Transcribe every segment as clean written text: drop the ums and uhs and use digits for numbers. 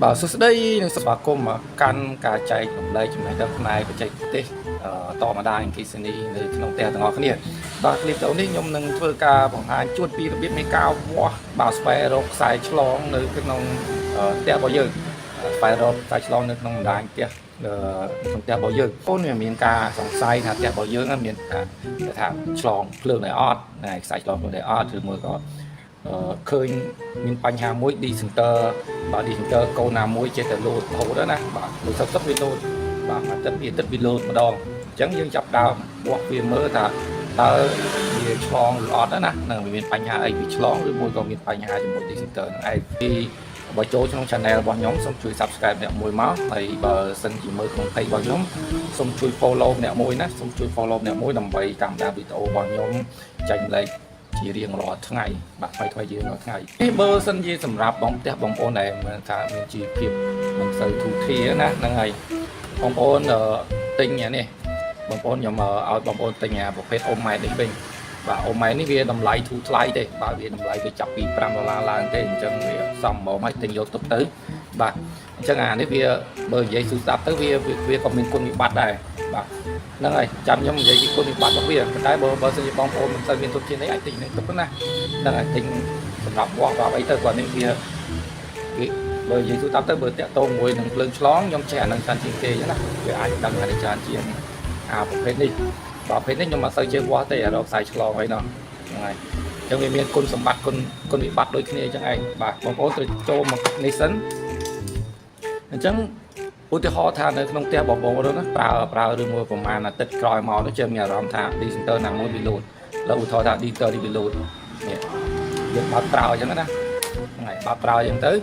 បាទសួស្តីនិងស្វាគមន៍មកកាន់ការចែករំលែកចំណេះដឹងផ្នែកបច្ចេកទេសអឺតម្ដាយអគ្គិសនីនៅក្នុងផ្ទះទាំងអស់គ្នាបាទឃ្លីបវីដេអូនេះខ្ញុំនឹងធ្វើការបង្ហាញជួនពីរបៀបនៃការវាស់បាទស្វែងរកខ្សែឆ្លងនៅក្នុងផ្ទះរបស់យើងស្វែងរកខ្សែឆ្លងនៅក្នុងបណ្ដាញផ្ទះក្នុងផ្ទះរបស់យើងអូនវាមានការសង្ស័យថាផ្ទះរបស់យើងហ្នឹងមានការគេថាឆ្លងភ្លើងដែរអត់ណាខ្សែឆ្លងភ្លើងដែរអត់ឬមួយក៏ ឃើញមានបញ្ហាមួយ disjoncteur បាទ disjoncteur កូនណាមួយចេះតែលោតរហូតណាបាទលោតសឹកសឹកវាលោតបាទមួយទឹកពីទឹកវាលោតម្ដងអញ្ចឹងយើងចាប់ដើមវាស់វាមើលថាតើវាឆ្លងឬអត់ណានឹងវាមានបញ្ហាអីវាឆ្លងឬមួយក៏មានបញ្ហាជាមួយ disjoncteur ហ្នឹងឯងពីបើចូលក្នុង channel របស់ខ្ញុំសូមជួយ subscribe អ្នកមួយមកហើយបើសិនជាមើលក្នុង page របស់ខ្ញុំសូមជួយ follow អ្នកមួយណាសូមជួយ follow អ្នកមួយដើម្បីតាមដានវីដេអូរបស់ខ្ញុំចែករំលែក ជារៀងរាល់ថ្ងៃបាទថ្មីថ្មីជារៀងរាល់ថ្ងៃនេះបើសិនជាសម្រាប់បងផ្ទះបងប្អូនដែលមិនថាមានជីវភាពមិនសូវធូរធារណាហ្នឹងហើយបងប្អូនទិញអានេះបងប្អូនខ្ញុំឲ្យបងប្អូនទិញអាប្រភេទអូម៉ែតនេះវិញបាទអូម៉ែតនេះវាតម្លៃធូរថ្លៃទេបាទវាតម្លៃវាចាប់ពី5ដុល្លារឡើងទេអញ្ចឹងវាសមហ្មងឲ្យទិញយកទុកទៅបាទអញ្ចឹងអានេះវាបើនិយាយស៊ូស្ដាប់ទៅវាវាក៏មានគុណវិបត្តិដែរបាទហ្នឹងហើយចាំខ្ញុំនិយាយពីគុណវិបត្តិរបស់វាប៉ុន្តែបើបើសិនជាបងប្អូនមិនសូវមានទុនធានអីអាចទិញនឹងទុកណាហ្នឹងហើយទិញសម្រាប់វាស់សម្រាប់អីទៅគាត់នេះវាវាបើនិយាយទូទៅបើតាក់ទងមួយនឹងភ្លើងឆ្លងខ្ញុំចេះអានឹងច្រើនជាងគេអញ្ចឹងណាវាអាចដឹងអានេះច្រើនជាងអាប្រភេទនេះប្រភេទនេះខ្ញុំអត់សូវចេះវាស់ទេអារកខ្សែឆ្លងអីណោះហ្នឹងហើយអញ្ចឹងវាមានគុណសម្បត្តិគុណគុណវិបត្តិដូចគ្នាអញ្ចឹងឯងបាទបងប្អូនត្រូវចូលមកនេះសិនអញ្ចឹងឧទាហរណ៍ថានៅក្នុងផ្ទះបងប្អូនណាប្រើប្រើឬមួយប្រហែលអាទិត្យក្រោយមកនោះចេះមានអារម្មណ៍ថា disjoncteur ណាមួយវាលោតលើឧទាហរណ៍ថា disjoncteur នេះវាលោតនេះយើងបើកប្រើអញ្ចឹងណាហ្នឹងហើយបើកប្រើអញ្ចឹងទៅ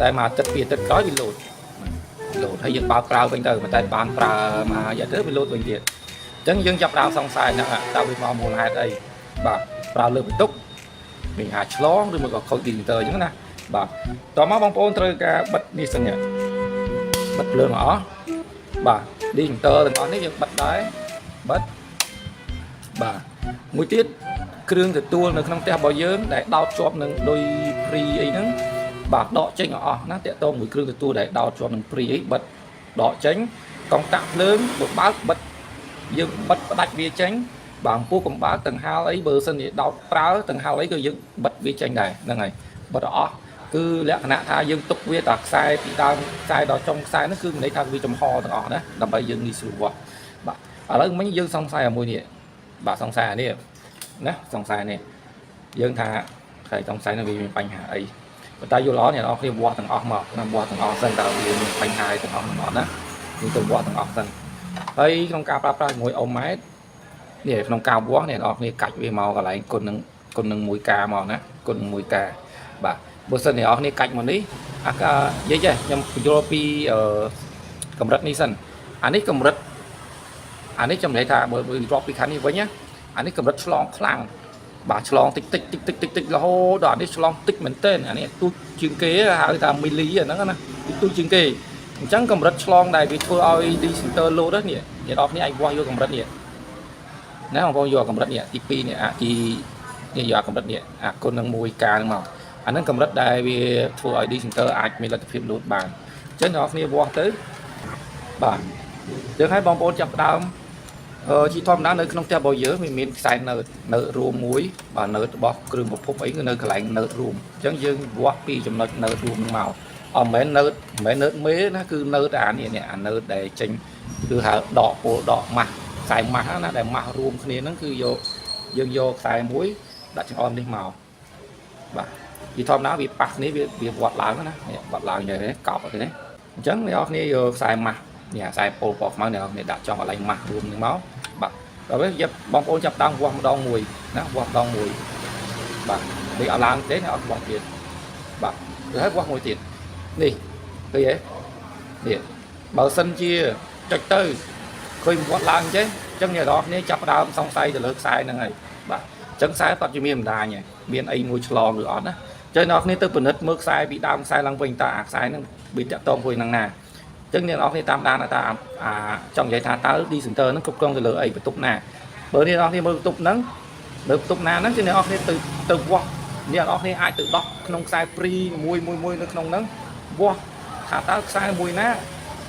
តែមួយអាទិត្យពីរអាទិត្យក្រោយវាលោតលោតហើយយើងបើកប្រើវិញទៅប៉ុន្តែបានប្រើមួយរយៈទៅវាលោតវិញទៀតអញ្ចឹងយើងចាប់ដើមសង្ស័យហ្នឹងតើវាមកមូលហេតុអីបាទប្រើលើបន្ទុកមានអាចឆ្លងឬមួយក៏ខូច disjoncteur អញ្ចឹងណាបាទតមកបងប្អូនត្រូវការបិទនេះសិននេះបិទភ្លើងអស់បាទ disjoncteur ទាំងអស់នេះយើងបិទដែរបិទបាទមួយទៀតគ្រឿងទទួលនៅក្នុងផ្ទះរបស់យើងដែលដោតជាប់នឹងដោយព្រីអីហ្នឹងបាទដកចេញឲ្យអស់ណាតាក់ទងមួយគ្រឿងទទួលដែលដោតជាប់នឹងព្រីអីបិទដកចេញកុងតាក់ភ្លើងបើបើកបិទយើងបិទផ្ដាច់វាចេញបើអំពូលកំបើកទាំងហាលអីបើសិនជាដោតប្រើទាំងហាលអីក៏យើងបិទវាចេញដែរហ្នឹងហើយបិទឲ្យអស់គឺលក្ខណៈថាយើងទុកវាតែខ្សែពីដើមខ្សែដល់ចុងខ្សែហ្នឹងគឺមានន័យថាវាចំហទាំងអស់ណាដើម្បីយើងងាយស្រួលវាស់បាទឥឡូវមិញយើងសង្ស័យអាមួយនេះបាទសង្ស័យអានេះណាសង្ស័យនេះយើងថាใครសង្ស័យនឹងវាមានបញ្ហាអីប៉ុន្តែយល់អត់អ្នកនរគ្នាវាស់ទាំងអស់មកណាវាស់ទាំងអស់សិនតើវាមានបញ្ហាអីទាំងអស់ហ្នឹងអត់ណាយើងទៅវាស់ទាំងអស់សិនហើយក្នុងការប្រើប្រាស់ជាមួយអូម៉ែតនេះក្នុងការវាស់អ្នកនរគ្នាកាច់វាមកកន្លែងគុណនឹងគុណនឹង1កាមកណាគុណនឹង1កាបាទបើសិនអ្នកនរគ្នាកាច់មកនេះអាកានិយាយចេះខ្ញុំបញ្យល់ពីអឺកម្រិតនេះសិនអានេះកម្រិតអានេះខ្ញុំនិយាយថាបើរាប់ពីខាងនេះវិញណាអានេះកម្រិតឆ្លងខ្លាំងបាទឆ្លងតិចតិចតិចតិចតិចតិចរហូតដល់អានេះឆ្លងតិចមែនទែនអានេះទូចជាងគេហៅថាមីលីអាហ្នឹងណាតិចទូចជាងគេអញ្ចឹងកម្រិតឆ្លងដែលវាធ្វើឲ្យ disjoncteur លោតនេះអ្នកនរគ្នាអាចវាស់យកកម្រិតនេះណាបងប្អូនយកកម្រិតនេះទី2នេះអាទីនេះយកកម្រិតនេះអាគុណនឹង1កាហ្នឹងមកអាហ្នឹងកម្រិតដែលវាធ្វើឲ្យ disjoncteur អាចមានលទ្ធភាពលោតបានអញ្ចឹងអ្នកនរគ្នាវាស់ទៅបាទយើងឲ្យបងប្អូនចាប់ផ្ដើមអឺជាធម្មតានៅក្នុងផ្ទះរបស់យើងវាមានខ្សែនៅនៅរួមមួយបាទនៅរបស់គ្រឿងប្រភពអីគឺនៅកន្លែងនៅរួមអញ្ចឹងយើងវាស់ពីចំណុចនៅរួមហ្នឹងមកអត់មែននៅមិនមែននៅមេណាគឺនៅតែអានេះនេះអានៅដែលចេញគឺហៅដកពលដកម៉ាស់ខ្សែម៉ាស់ណាដែលម៉ាស់រួមគ្នាហ្នឹងគឺយកយើងយកខ្សែមួយដាក់ចង្អុលនេះមកបាទពីធម្មតាវាប៉ះគ្នាវាវាវត្តឡើងណានេះវត្តឡើងយ៉ាងនេះកប់ទៅនេះអញ្ចឹងអ្នកនរគ្នាយកខ្សែម៉ាស់នេះខ្សែពលពណ៌ខ្មៅអ្នកនរគ្នាដាក់ចំកន្លែងម៉ាស់រួមហ្នឹងមកបាទដល់ពេលយកបងប្អូនចាប់ដើមវាស់ម្ដងមួយណាវាស់ម្ដងមួយបាទនេះអត់ឡើងទេអ្នកអត់វាស់ទៀតបាទទៅហើយវាស់មួយទៀតនេះឃើញទេនេះបើសិនជាចុចទៅឃើញវត្តឡើងចេះអញ្ចឹងអ្នកនរគ្នាចាប់ដើមសង្ស័យទៅលើខ្សែហ្នឹងហើយបាទអញ្ចឹងខ្សែគាត់ជាមានបណ្ដាញហើយមានអីមួយឆ្លងឬអត់ណាអញ្ចឹងអ្នកនរគ្នាទៅពិនិត្យមើលខ្សែពីដើមខ្សែឡើងវិញតើអាខ្សែហ្នឹងវាតាក់ទងមួយនឹងណាអញ្ចឹងអ្នកនរគ្នាតាមដានថាអាចង់និយាយថាតើ disjoncteur ហ្នឹងគ្រប់គ្រងទៅលើអីបន្ទប់ណាបើអ្នកនរគ្នាមើលបន្ទប់ហ្នឹងលើបន្ទប់ណាហ្នឹងគឺអ្នកនរគ្នាទៅទៅវាស់អ្នកនរគ្នាអាចទៅដោះក្នុងខ្សែព្រីមួយមួយមួយនៅក្នុងហ្នឹងវាស់ ថាតើខ្សែមួយណា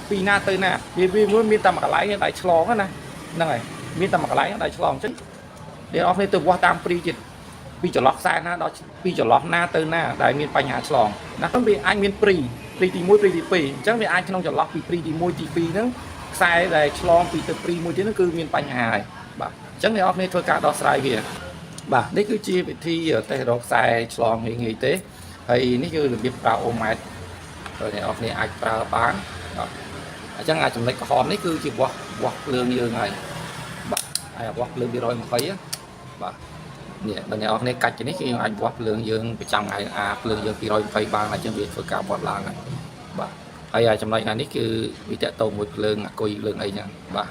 ពីណាទៅណាវាវាមួយមានតែមួយកន្លែងដែលឆ្លងណាហ្នឹងហើយមានតែមួយកន្លែងដែលឆ្លងអញ្ចឹងអ្នកនរគ្នាទៅវាស់តាមព្រីទៀតពីចន្លោះខ្សែណាដល់ពីចន្លោះណាទៅណាដែលមានបញ្ហាឆ្លងណាវាអាចមានព្រីព្រីទី1ព្រីទី2អញ្ចឹងវាអាចក្នុងចន្លោះពីព្រីទី1ទី2ហ្នឹងខ្សែដែលឆ្លងពីទៅព្រីមួយទៀតហ្នឹងគឺមានបញ្ហាហើយបាទអញ្ចឹងអ្នកនរគ្នាធ្វើការដោះស្រាយវាបាទនេះគឺជាវិធីតេស្តរកខ្សែឆ្លងងាយងាយទេហើយនេះគឺរបៀបប្រើអូម៉ែត្រអ្នកនរគ្នាអាចប្រើបានបាទអញ្ចឹងអាចចំណុចក្រហមនេះគឺជាវាស់វាស់ភ្លើងយើងហើយបាទហើយវាស់ភ្លើង220បាទនេះបើអ្នកនរគ្នាកាច់ទៅនេះគឺយើងអាចវាស់ភ្លើងយើងប្រចាំថ្ងៃអាភ្លើងយើង220បានអញ្ចឹងវាធ្វើការវាស់ឡើងហើយបាទហើយចំណុចណានេះគឺវាតកតមួយភ្លើងអាគុយភ្លើងអីចឹងបាទ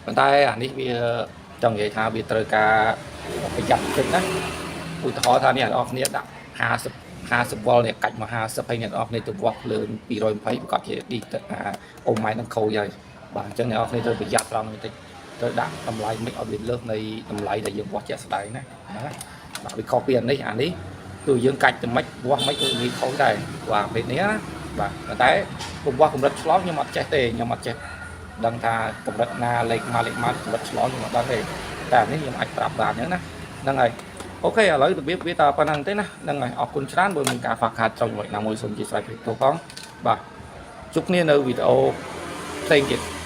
ប៉ុន្តែអានេះវាចង់និយាយថាវាត្រូវការប្រយ័ត្នតិចណាឧទាហរណ៍ថានេះអ្នកនរគ្នាដាក់50 50វ៉ុលនេះកាច់មក50ហើយអ្នកនរគ្នាទៅវាស់ភ្លើង220ប្រកាសជាឌីអាអូម៉ែនឹងខូចហើយបាទអញ្ចឹងអ្នកនរគ្នាត្រូវប្រយ័ត្នត្រង់នេះតិចត្រូវដាក់តម្លៃមិនឲ្យវាលើសនៃតម្លៃដែលយើងវាស់ជាក់ស្ដែងណាណាបាទវាខុសពីអានេះអានេះគឺយើងកាច់ទៅមិនវាស់មិនគឺងាយខូចដែរបាទពេលនេះណាបាទប៉ុន្តែពំវាស់កម្រិតឆ្លងខ្ញុំអត់ចេះទេខ្ញុំអត់ចេះដឹងថាកម្រិតណាលេខមកលេខមកកម្រិតឆ្លងខ្ញុំអត់ដឹងទេតែអានេះខ្ញុំអាចប្រាប់បានអញ្ចឹងណាហ្នឹងហើយ OK ឥឡូវរបៀបវាតែប៉ុណ្្នឹងទេណាហ្នឹងហើយអរគុណច្រើនបើមានការខ្វះខាតត្រង់ចំណុចណាមួយសូមអធ្យាស្រ័យគ្រីតផងបាទជួបគ្នានៅវីដេអូផ្សេងទៀត។